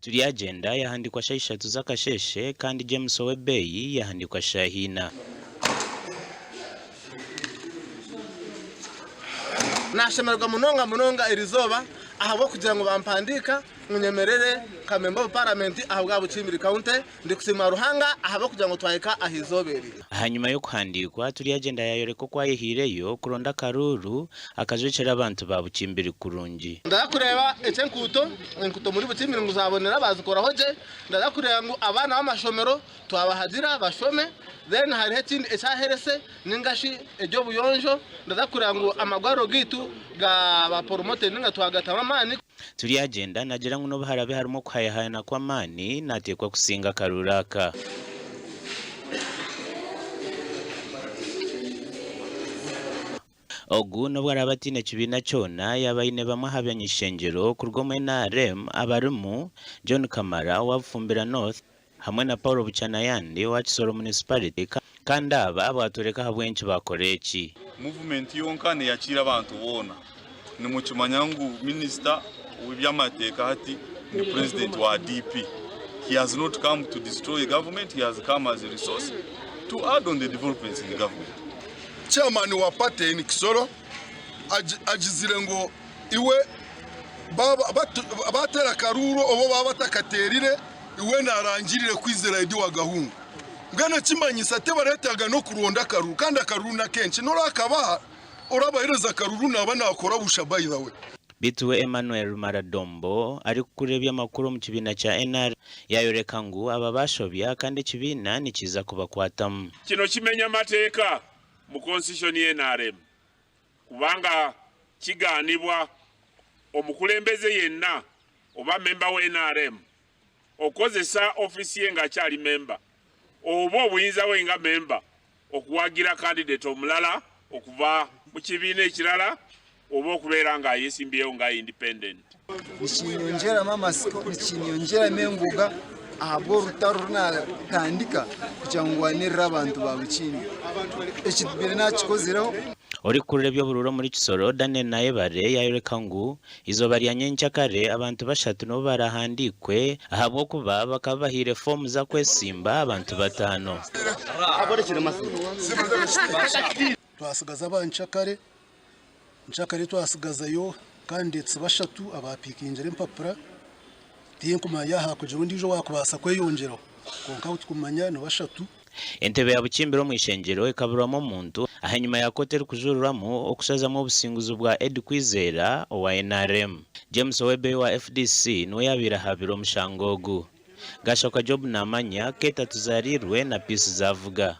Turyagyenda yahandiikwa shaaha ishatu z'akasheeshe kandi James Owebeeyi yahandiikwa shaaha ina. Nashemererwa munonga munonga erizooba ahabw'okugira ngu bampandiika ngu nyemerere nka memba wa paramenti ahabwa Bukimbiri County. Ndikusiima Ruhanga ahabw'okugira ngu twahika aha izooba eri. Ahanyima y'okuhandiikwa, Turyagyenda yaayoreka oku ayehaireyo kuronda akaruuru akajwekyera abantu ba Bukimbiri kurungi. Ndaza kureeba eky'enkuuto, enkuuto omuri Bukimbiri ngu zaabonera baazikoraho gye. Ndaza kureeba ngu abaana b'amashomero twabahagira bashome. Then hariho ekindi ekya health ninga shi eby'obuyonjo. Ndaza kureeba ngu amarwariro gaitu gaaba promoted ninga twagatamu amaani. Turyagyenda naagira ngu n'obu haraabe harimu okuhayahayana kw'amaani, naateekwa kusinga akaruuru aka. Ogu n'obu araabe ataine kibiina kyona, yaaba aine bamwe aha bany'ishengyero kuruga omu NRM abarimu, John Kamara owa Bufumbira North hamwe na Paul Buchanayandi owa Kisoro Municipality kandi aba baatworeka ahabw'enki baakora eki. Muvumenti yonka neyakiira abantu boona. Nimukimanya ngu minisita w'eby'amateeka hati ni purezidenti wa DP. He has not come to destroy government, he has come as a resource to add on the developments in the government. Chairman wa party in Kisoro agizire ngu iwe baatera akaruuru oba baaba batakateerire iwe naarangirire kwizira Eddy wa Gahungu. Mbwenu ekimanyisa tibareetaaga n'okuronda akaruuru kandi akaruuru n'akenki n'orakabaha orabaheereza akaruuru naaba naakora busha by the way. Beitu we Emmanuel Rumaradombo arikukurira eby'amakuru omu kibiina kya NRM yaayoreka ngu aba baashobya kandi ekibiina nikiiza kubakwatamu. Kino kimenya mateeka mu konsishoni ya nrm kubanga kigaanibwa omukulembeze yenna oba memba wa nrm okukozesa ofiisi ye ng'akyali memba oba obuyinza bwe nga memba okuwagira kandidate omulala okuva mu kibiina ekirala oba okubeera nga ayesimbyewo nga independent. Nikinyongyeramu amatsiko, nikinyongyeramu engoga ahabw'orutaro oru naatandika kugira ngu ndwanirire abantu ba Bukindo. Eki mbaire naakikozireho. Orikukurira eby'oburuuru omuri Kisoro, Daniel Nayebare yaayoreka ngu eizooba rya nyenkyakare abantu bashatu nibo baraahandiikwe ahabw'okuba bakaba bahaire foomu z'akwesimba abantu bataano. Twasigaza aba nkyakare, nkyakare twasigazayo candidates bashatu abaapikingire empapura, tinkumanya hakugira ondiijo owaakubaasa kweyongyeraho kwonka abu tukumanya ni bashatu. Entebe ya Bukimbiri omu ishengyero ekaburwamu omuntu ahanyima ya kooti erikujurirwamu okushazamu obusinguzi bwa Eddie Kwizera owa nrm. James Owebei owa FDC niwe yabaire ahabire omushango ogu. Gashoka Job Namanya, Kate Atuzariirwe na Peace Zavuga.